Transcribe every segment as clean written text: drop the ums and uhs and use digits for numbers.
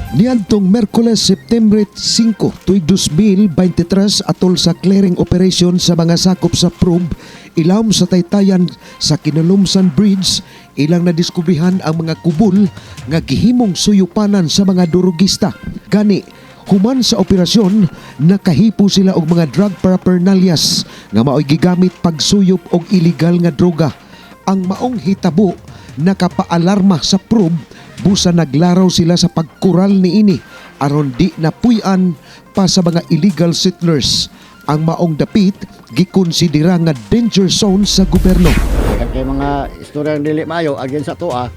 Niadtong Merkules, September 5, tuig 2023, atol sa clearing operation sa mga sakop sa probe ilawom sa taytayan sa Kinalumsan Bridge, ilang nadiskubrihan ang mga kubol nga gihimong suyupanan sa mga durugista. Gani, human sa operasyon, nakahipo sila og mga drug paraphernalias nga maoy gigamit pagsuyop og illegal nga droga. Ang maong hitabo nakapaalarma sa probe, busa naglaraw sila sa pagkural niini aron di napuy-an pa sa mga illegal settlers. Ang maong dapit gikonsidera nga danger zone sa gobyerno. Kay mga istorya ng dili maayo against sa atoa.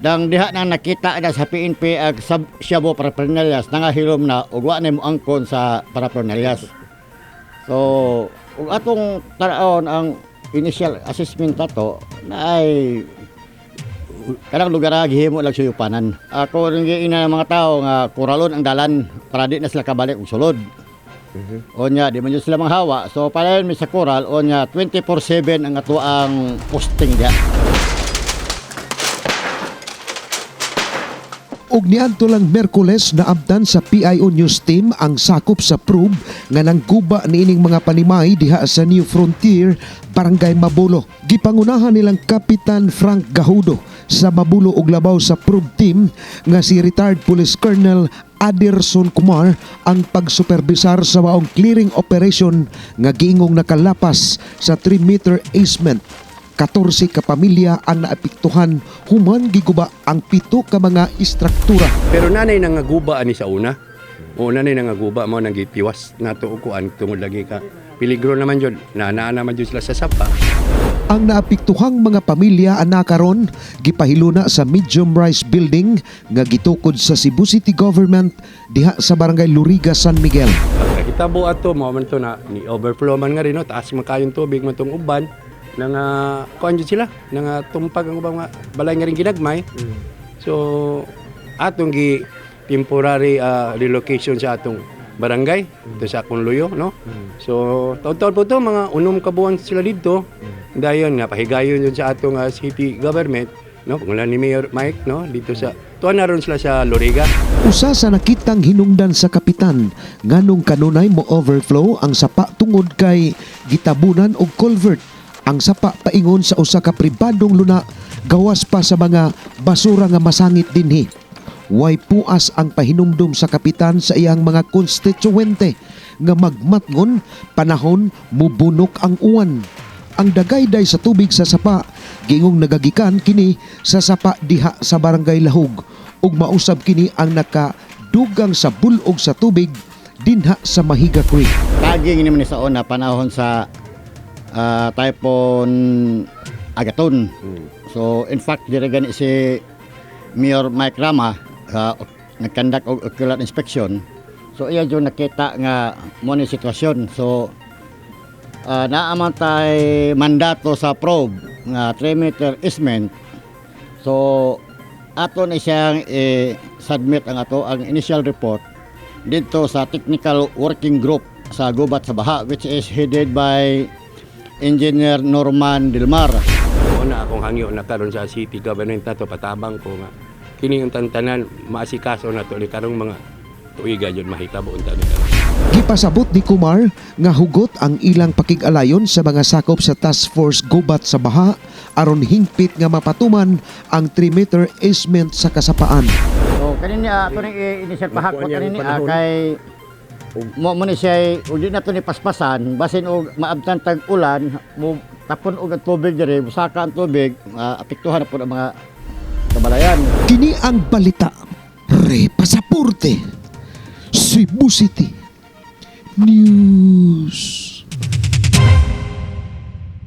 Dang diha na nakita na sa PNP ag sab shabu paraphernalias, nangahilom na ug wa na mo angkon sa paraphernalias. So, ug atong taraon ang initial assessment ato na ay kanang lugar nga gihimo lang suyupanan. Ako rin giingnan ng mga tao nga kuralon ang dalan para di na sila kabalik og sulod. Onya, di man jud sila manghawa. So palayon mi sa kural, onya 24/7 ang ato ang posting diha. Ug niadto lang Merkules, naabtan sa PIO News Team ang sakop sa probe nga nangguba niining mga panimay diha sa New Frontier, Barangay Mabulo. Gipangunahan nilang Kapitan Frank Gahudo sa Mabulo ug labaw sa probe team nga si retired Police Colonel Aderson Kumar ang pagsuperbisar sa maong clearing operation nga giingong nakalapas sa 3-meter easement. 14 ka pamilya ang naapektuhan human giguba ang 7 ka mga istruktura. Pero nanay nangaguba ani sa una. O nanay nangaguba, mo nang gipiwas nato og kuan tungod lagi ka peligro naman jud. Naa naman jud sila sa sapa. Ang naapektuhang mga pamilya ana karon gipahiluna sa medium rise building nga gitukod sa Cebu City Government diha sa Barangay Luriga, San Miguel. Pagkahitabo ato, mo man to na ni overflow man nga rin, no, taas man kayong tubig man tong uban nang kuan jud sila, nang tumpag ang ubang mga balay nga rin ginagmay. So atong gi temporary relocation sa atong barangay dito sa akong luyo, no. So taon-taon po to, mga 6 ka buwan sila dito. Dayon nga pahigayon yun sa atong city government, no, pangula ni Mayor Mike, no, dito sa tuwa na ron sila sa Loriga. Usa sa nakitang hinungdan sa kapitan nganong kanunay mo overflow ang sapa tungod kay gitabunan og culvert ang sapa paingon sa usa ka pribadong luna gawas pa sa mga basura nga masangit dinhi. Way puas ang pahinumdum sa kapitan sa iyang mga konstituente nga magmatngon panahon mubunok ang uwan. Ang dagayday sa tubig sa sapa giingong nagagikan kini sa sapa diha sa Barangay Lahug ug mausab kini ang nakadugang sa bulog sa tubig dinha sa Mahiga Creek. Taging ni man ni sa una panahon sa Typhoon Agaton. So in fact diri gani si Mayor Mike Rama nagkandak og ocular inspection. So iya jud nakita nga mo ni sitwasyon. So naa man tay mandato sa probe nga 3 meter easement. So ato na siyang i-submit ang ato ang initial report dito sa technical working group sa gubat sa baha, which is headed by Engineer Norman Delmar. Una akong hangyo na karon sa city government nato, patabang ko nga kini ang tantanan maasikaso nato ni karong mga tuiga jud mahitabo unta ni karon. Gipasabot ni Kumar nga hugot ang ilang pakig-alayon sa mga sakop sa Task Force Gubat sa Baha aron hingpit nga mapatuman ang 3-meter easement sa kasapaan. So kanini ato ning initial pahakot Ang kuan kanini niyang panahon. Kay mo mo ni siya ug di na to ni paspasan, basin og maabtan tag ulan, mo tapon og ang tubig diri, musaka ang tubig, apektuhan na pud ang mga kabalayan. Kini ang balita. Re Pasaporte. Cebu City News.